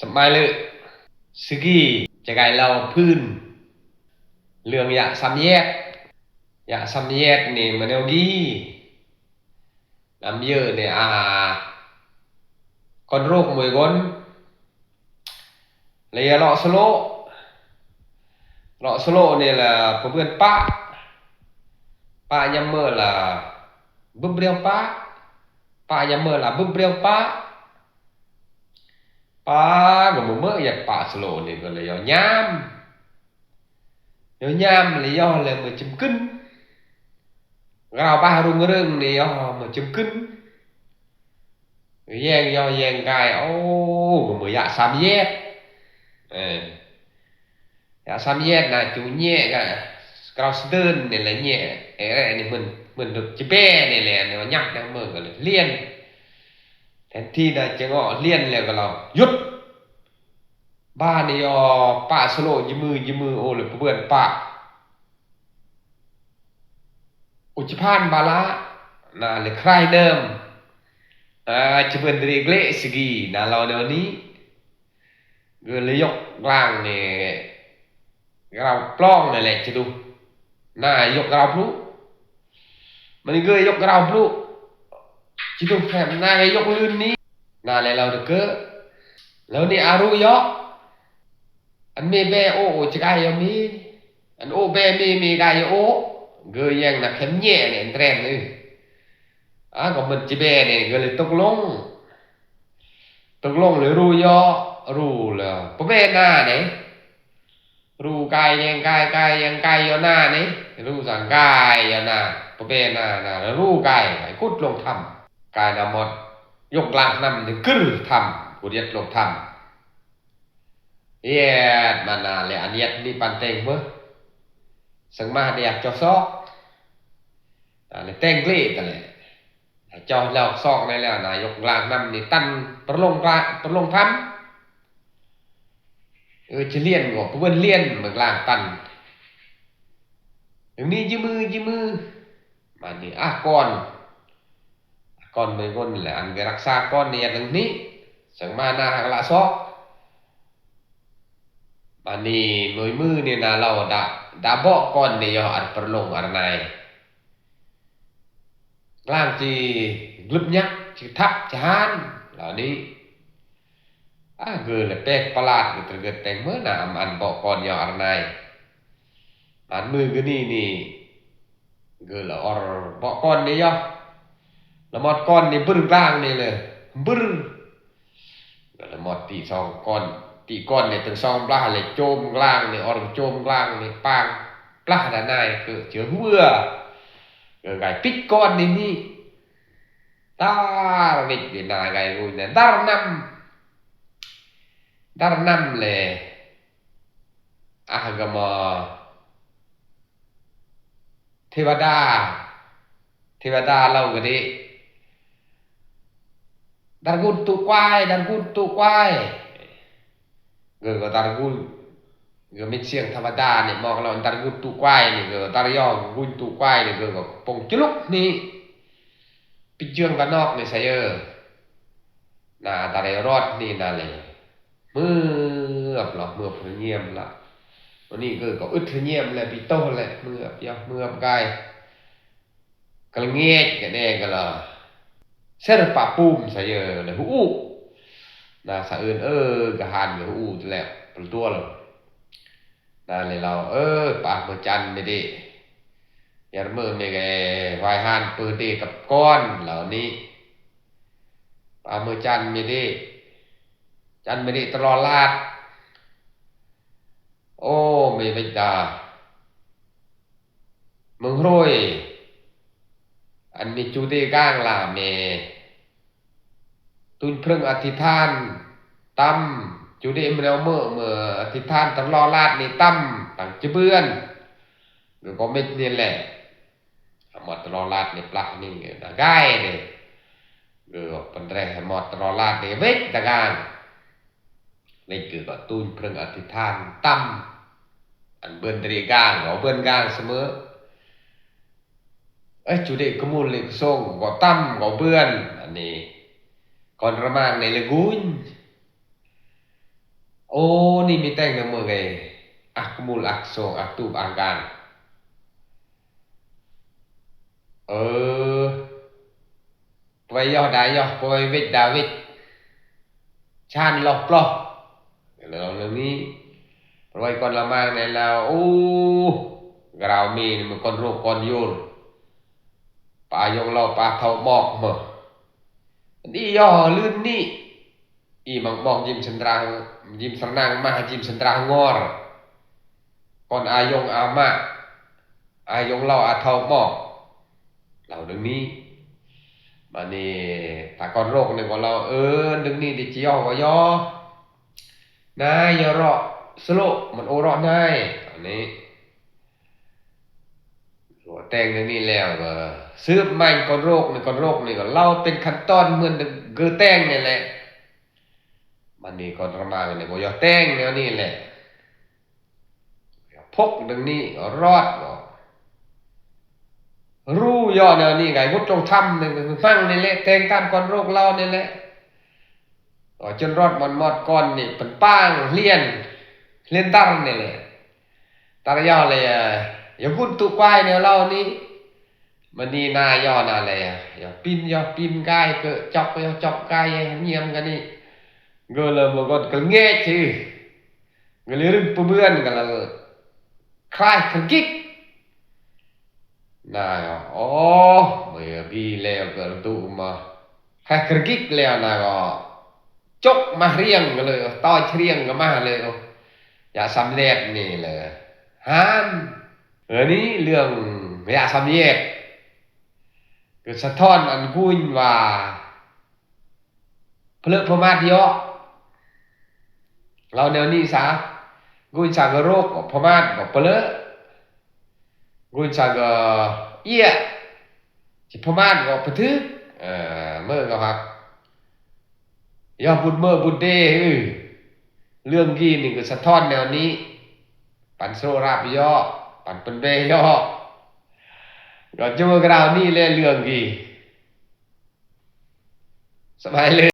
ສະໄໝເລີ ສະກີ ຈະກາຍເລົ່າພື້ນ ເລື່ອງຢາຊຳແຍດ. ຢາຊຳແຍດນີ້ມັນແນວກີ້ ນຳເຢີນີ້ ອາ ກອນໂຣກມວຍກົນ ລະຢາເລາະສະໂລ ເລາະສະໂລນີ້ລະປະເບືອນປະ ປະຍາມເມີລະບຶບບຽວປະ ປະຍາມເມີລະບຶບບຽວປະ. ປາກໍບໍ່ເມີ ຢາກປາສະໂລນີ້ກໍເລີຍຍໍຍາມ ຍໍຍາມເລີຍຍໍແລະເມີຈິມກຶນ ກາວປາຮຸ່ງເຣິງນີ້ຍໍເມີຈິມກຶນ ແຍງຍໍແຍງກາຍ ໂອ້ ກໍເມີຢາສາມແຍກ ເອີ ຢາສາມແຍກນະ ຈູແຍກະ ກາວສະເດີນນີ້ແຫຼະແຍກ ເອ ອັນນີ້ເໝືອນ ເໝືອນຈະແບນີ້ແຫຼະ ແນວຫຍັບແນວເມີກໍເລີຍລຽນ ແທນທີ່ນະຈະເງາະລຽນແລ້ວກໍລາວຢຸດ ບາດນີ້ອໍ ປະສະໂລຍືມມືຍືມມື ໂອ ແລ້ວປະເບືອນປະ ອຸຈະພານບາລານາ ລະຄລາຍເນີມ ອາ ຈະເບີນເດເກລະສະກີນາ ລາວແນວນີ້ ເກີນລະຍົກລາງນີ້ ກາວປລອງນີ້ແຫຼະຈະດູ ນາຍົກກາວບລູ ມັນເກີນຍົກກາວບລູ ຈະດູແພມນາຍົກລື່ນນີ້ ນາແລະລາວເດີເກີ ລາວນີ້ອາຣູເຍາະ ອັນເມແບໂອໂອຈະກາຍເມ ອັນໂອແບເມ ເມກາຍໂອ ເກີນແຍງນະແຄມແຍະນີ້ແຕຣນເອີ ອາ ກໍມັນຈະແບນີ້ ເກີນເລີຍຕົກລົງ ຕົກລົງເລີຍຣູເຍາະ ຣູແລ້ວປະເບນາເດ້ ຣູກາຍແຍງກາຍ ກາຍແຍງກາຍເຍາະນາເດ້ ຣູສັງກາຍເຍາະນາ ປະເບນານາ ແລ້ວຣູກາຍ ໄປກຸດລົງທຳ ກາຍນາໝົດ ຍົກລາກນຳ ດຶງກຶນທຳ ກຸດເຢັດລົງທຳ ເຢັດມານາ ແລະອັນເຢັດນີ້ປັນແຕງເມີ ສັງມາດຽກຈໍຊອກ ອາ ແລະແຕງເກລດນັ້ນແຫຼະ ຈໍແລ້ວຊອກໄດ້ແລ້ວນາ ຍົກລາກນຳນີ້ຕັນປະລົງກາ ປະລົງທຳ ເອີ ຈະລຽນກໍປະເວີນລຽນເບິ່ງລາກຕັນ ຢ່າງນີ້ຢືມມື ຢືມມື ບາດນີ້ ອາ ກ່ອນ ກ່ອນເມີຍກົນແຫຼະ ອັນໄປຮັກສາກ່ອນນີ້ຢ່າງນີ້ ສັງມານາຫັກລະຊອກ ບາດນີ້ເມີຍມືນີ້ນາ ລາວດາ ດາເບາະກ່ອນນີ້ຍໍອັນປະລົງອາລະນາຍ ກາງຈີກລຶບຍັກ ຈະທັບຈະຫານ ລາວນີ້ ອາ ເກີນລະແປກປະຫຼາດ ເກີນຕະເກີດແຕງເມີນາ ອຳອັນເບາະກ່ອນຍໍອາລະນາຍ ບາດມືກະນີ້ນີ້ ເກີນລະອອນເບາະກ່ອນນີ້ຍໍ ລະໝອດກ່ອນນີ້ບຶນກາງນີ້ເລີຍ ບຶນ ລະໝອດຕີສອງກ່ອນ ຕີກ່ອນນີ້ເຖິງສອງບລາ ແລະໂຈມກາງນີ້ ອອນໂຈມກາງນີ້ ປາງປລາດານາຍ ເກີດເຈີເຫື່ອ ເກີດກາຍປິດກ່ອນນີ້ນີ້ ຕາລະວິດເວນາໄກກຸຍນະ ດາລະນຳ ດາລະນຳແລ ອາກະມາ ເທວະດາ ເທວະດາເຫຼົ່າກະເດ ດາຣະກຸນຕຸກວາຍ ດາຣະກຸນຕຸກວາຍ ເກີກະດາຣະກຸນ ເກີມີສຽງທຳມະດານີ້ ມອງລາວ ດາຣະກຸນຕຸກວາຍນີ້ ເກີດາຣະຍອງກຸນຕຸກວາຍນີ້ ເກີກະປົງຈະລຸກນີ້ ປິດເຈື່ອງຕານອກນີ້ໄຊເອີ ນາຕາເຣຣອດນີ້ນາເລ ເມືອບລະ ເມືອບພະຍຽມລະ ວັນນີ້ເກີກະອຶດພະຍຽມແລະ ປີໂຕແລະ ເມືອບຢາ ເມືອບກາຍ ກະລະແງດກະແດ່ກະລະ ເສີປາປູມສະເຢີ ແລະ ຫູອູ ນາສະເອີນເອີ ກະຫານກະຫູອູແລະ ປະຕົວລະ ນາເລລາວເອີ ປາເມີຈັນເມເດ ຍາເມີເມແກວາຍຫານເປີເດກັບກອນ ລາວນີ້ ປາເມີຈັນເມເດ ຈັນເມເດຕະຫຼອດລາດ ໂອ ເມເວດາ ເມືອງໂຮຍ ອັນມີຈູເດກາງລາເມ ຕຸນເພິ່ງອະທິຖານຕຳ ຈູເດເມືອງເມືອ ເມືອອະທິຖານຕະຫຼອດລາດນີ້ຕຳ ຕັງຈະເບືອນ ກໍເມັດນີ້ແຫຼະ ອາມອດຕະຫຼອດລາດນີ້ປະນີ້ນາກາຍເດ້ ກໍປັນແຣອາມອດຕະຫຼອດລາດນີ້ເວັດຕະກາງ ເລັກຄືກໍຕູນເພິ່ງອະທິຖານຕຳ ອັນເບິ່ນຕະລິກາງ ກໍເບິ່ນກາງສະເໝີ ເອີຍ ຈູເດກະມູນເລັກສົ່ງ ກໍຕຳ ກໍເບືອນ ອັນນີ້ ກອນລະມາງໃນລະກຸນ Ô, ni mi teng na mơ gai. Ah, kmul ah song ah tub ah gan. Ơ, pvai yoh da yoh, pvai vit da vit. Chan loh ploh. Lơ ni. Pvai kon la mang ne la. Ô, grau mi ni mơ kon rok kon yor. Pa yong lo pa thau mok mơ. Ni yoh lưn ni. Y mang mok jim sendrang, jim sernang mah jim sendrang ngor. Kon a yong a ma, a yong lo a thau mok. Lo dưng ni. Mani ta kon rok ni ko lo, ơ, dưng ni di chi yoh ko yoh. Nai yoh ro, slo, man ô ro nai. Ni. Teng dưng ni leo, ơ, sưp main kon rok ni, kon rok ni ko lo pên khan ton mưn gơ teng ni le. Mani kon rmang ni ko yoh teng ni ni le. Phok dưng ni rot ko. Ru yoh ni ni gai mut trong tham ni mang ni le, teng tam kon rok lo ni le. Ơ, chun rot mon mot kon ni pên pang hlien, hlien tar ni le. Tar yoh le, yoh gun tu kwai ni lo ni. Mani na yoh na le, yoh pin, yoh pin gai, kơ chok, yoh chok gai, ngiam ka ni. Gơ lơ mơ gon kơ ngek chi. Gơ lơ rưng pơbươn gơ lơ khlai kơ gik. Na, ô, mơ yoh gi leo gơ lơ tu mơ. Khlai kơ gik leo na gơ. Chok mah riêng gơ lơ, toi riêng gơ mah lơ. Ya sam let ni lơ. Han. Ơ ni lương ya sam let. Gơ sa thon ăn guin wa. Phlơ pơmat yoh. Lo neo ni sa. Guin sa gơ rok, pơmat gơ phlơ. Guin sa gơ ia. Chi pơmat gơ pơthưk. Ơ, mơ gơ hak. Yoh but mơ but đê, ư. Lương gi ni gơ sa thon neo ni. Păn sro rap yoh, păn pơnđê yoh. Gơ chua gơ rao ni le lương gi. Sa mai le.